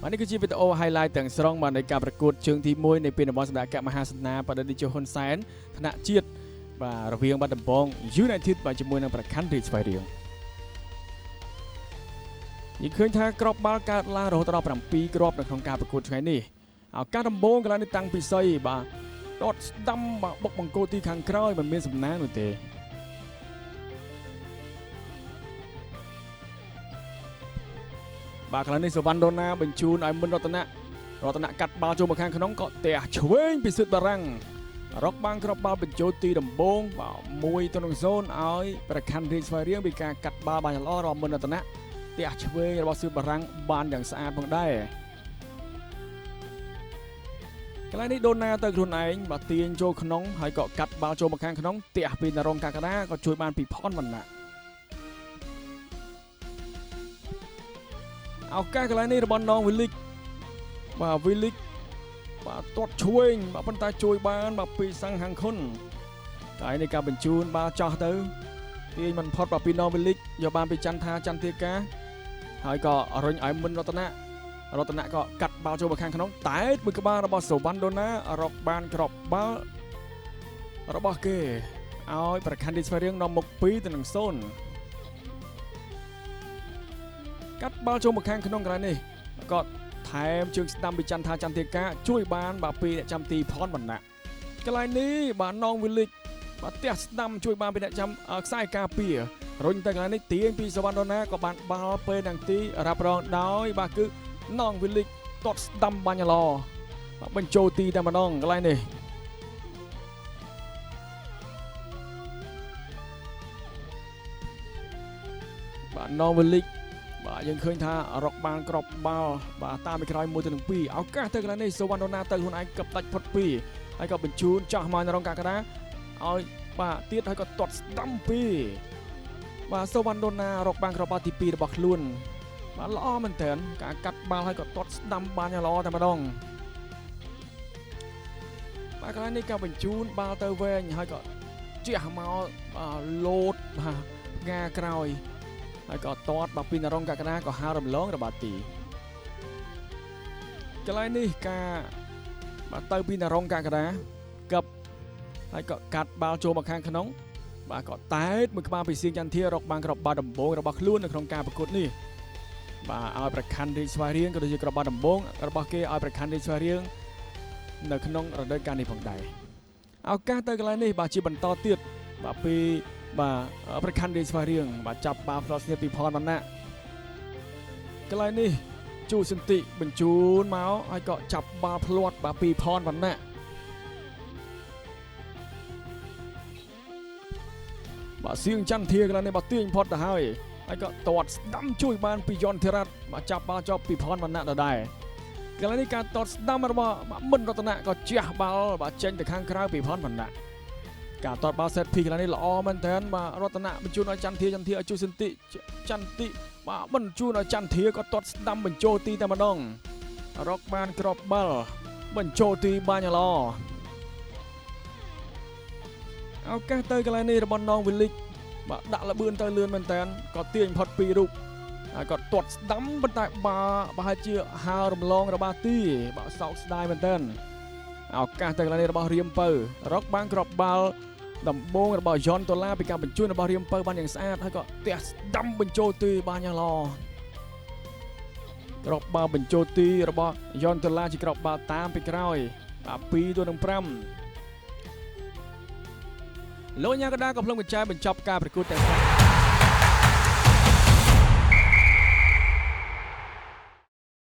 បាទនេះគឺជាវីដេអូ highlight ទាំងស្រុងបាទនៃការប្រកួតជើងទី1នៃពានរង្វាន់សម្ដេចអគ្គមហាសេនាបតីតេជោហ៊ុនសែនថ្នាក់ជាតិបាទរវាងបាត់ដំបង United បាទជាមួយនឹងប្រខ័ណ្ឌរាជស្វាយរៀងយើងឃើញថាគ្រាប់បាល់កើតឡើងរហូតដល់7គ្រាប់នៅក្នុងការប្រកួតថ្ងៃនេះឱកាសដំបូងកន្លែងនេះតាំងពីសីបាទដតស្ដាំបាទបុកបង្គោលទីខាងក្រោយមិនមានសំណាងនោះទេបាទកន្លែងនេះសវណ្ណដូណាបញ្ជូនឲ្យមុនរតនៈរតនៈកាត់បាល់ចូលមកខាងក្នុងក៏ទះឆ្វេងពីសិទ្ធបារាំងរកបានគ្រាប់បាល់បញ្ចូលទីដំបូងបាទ1-0ឲ្យប្រខ័ណ្ឌរាជស្វាយរៀងពីការកាត់បាល់បានល្អរបស់មុនរតនៈទះឆ្វេងរបស់សិទ្ធបារាំងបានយ៉ាងស្អាតផងដែរកន្លែងនេះដូណាទៅខ្លួនឯងបាទទាញចូលក្នុងហើយក៏កាត់បាល់ចូលមកខាងក្នុងទះពីនរងកាកដាក៏ជួយបានពីផនវណ្ណៈឱកាសកន្លែងនេះរបស់នងវីលីកបាទវីលីកបាទទាត់ឆ្វេងបាទប៉ុន្តែជួយបានបាទពីសាំងហាងខុនតែនេះការបញ្ជូនបាល់ចោះទៅទាញមិនផុតបាទពីនងវីលីកយកបានពីចន្ទថាចន្ទធាកាហើយក៏រុញឲ្យមុនរតនៈរតនៈក៏កាត់បាល់ចូលមកខាងក្នុងតែមួយក្បាលរបស់សូវ៉ាន់ដូណារកបានគ្រាប់បាល់របស់គេឲ្យប្រខ័ណ្ឌទីស្វាយរៀងនាំមុខ2-0កាត់បាល់ចូលមកខាងក្នុងកន្លែងនេះក៏ថែមជើងស្ដាំពីចន្ទថាចន្ទធាកាជួយបានបាទពីអ្នកចាំទីផនវណ្ណៈកន្លែងនេះបាទនងវីលីកបាទទះស្ដាំជួយបានពីអ្នកចាំខ្សែការពាររុញទៅកន្លែងនេះទាញពីសវណ្ណដូណាក៏បានបាល់ពេលនាទីរ៉ាប់រងដោយបាទគឺនងវីលីកទាត់ស្ដាំបាញ់ល្អបាទបញ្ចូលទីតែម្ដងកន្លែងនេះបាទនងវីលីកបាទយើងឃើញថារកបានក្របបាល់បាទតាមពីក្រោយ1-2ឱកាសទៅកន្លែងនេះសូវ៉ាន់ដូណាទៅខ្លួនឯងកັບដាច់ផុត2ហើយក៏បញ្ជូនចោះមកនរងកាកដាឲ្យបាទទៀតហើយក៏ទាត់ស្ដាំ2បាទសូវ៉ាន់ដូណារកបានក្របបាល់ទី2របស់ខ្លួនបាទល្អមែនទែនការកាត់បាល់ហើយក៏ទាត់ស្ដាំបានយ៉ាងល្អតែម្ដងបាទកន្លែងនេះការបញ្ជូនបាល់ទៅវែងហើយក៏ជះមកបាទលោតបាទផ្កាក្រោយហើយក៏ទាត់បាទពីនរងកាកដាក៏ហារំលងរបស់ទីកន្លែងនេះការបាទទៅពីនរងកាកដាកັບហើយក៏កាត់បាល់ចូលមកខាងក្នុងបាទក៏តែតមួយក្បាលពីសៀងចន្ទធារកបានគ្រាប់បាល់ដំបូងរបស់ខ្លួននៅក្នុងការប្រកួតនេះបាទឲ្យប្រខ័ណ្ឌរាជស្វាយរៀងក៏ដូចជាគ្រាប់បាល់ដំបូងរបស់គេឲ្យប្រខ័ណ្ឌរាជស្វាយរៀងនៅក្នុងរដូវកាលនេះផងដែរឱកាសទៅកន្លែងនេះបាទជាបន្តទៀតបាទពីបាទប្រខ័ណ្ឌរាជស្វាយរៀងបាទចាប់បាល់ផ្លោះស្នៀពីផនវណ្ណៈកន្លែងនេះជូសន្តិបញ្ជូនមកហើយក៏ចាប់បាល់ផ្លាត់បាទពីផនវណ្ណៈបាទសៀងចន្ទធាកន្លែងនេះបាទទាញផុតទៅហើយហើយក៏ទាត់ស្ដាំជួយបានពីយ៉នធីរ៉ាត់បាទចាប់បាល់ជាប់ពីផនវណ្ណៈដដែលកន្លែងនេះការទាត់ស្ដាំរបស់មិនរតនៈក៏ជះបាល់បាទចេញទៅខាងក្រៅពីផនវណ្ណៈការទាត់បាល់ set piece កន្លែងនេះល្អមែនទែនបាទរតនៈបញ្ជូនឲ្យចន្ទធាចន្ទធាឲ្យជូសន្តិចន្ទតិបាទបញ្ជូនឲ្យចន្ទធាក៏ទាត់ស្ដាំបញ្ចូលទីតែម្ដងរកបានគ្រាប់បាល់បញ្ចូលទីបានយ៉ាងល្អឱកាសទៅកន្លែងនេះរបស់នងវីលីកបាទដាក់លបឿនទៅលឿនមែនតើក៏ទាញផុត2រូបហើយក៏ទាត់ស្ដាំប៉ុន្តែបាប្រហែលជាហើរំលងរបស់ទីបាទសោកស្ដាយមែនតើឱកាសទៅកន្លែងនេះរបស់រៀមពៅរកបានគ្រាប់បាល់ដំបូងរបស់យ៉នដុល្លារពីការបញ្ជូនរបស់រៀមពៅបានយ៉ាងស្អាតហើយក៏ទះស្ដាំបញ្ចូលទីបានយ៉ាងល្អគ្រាប់បាល់បញ្ចូលទីរបស់យ៉នដុល្លារជាគ្រាប់បាល់តាមពីក្រោយបាទ2-5លោកញ៉ាកដាក៏ភ្លុំកញ្ចែបញ្ចប់ការប្រកួតទាំង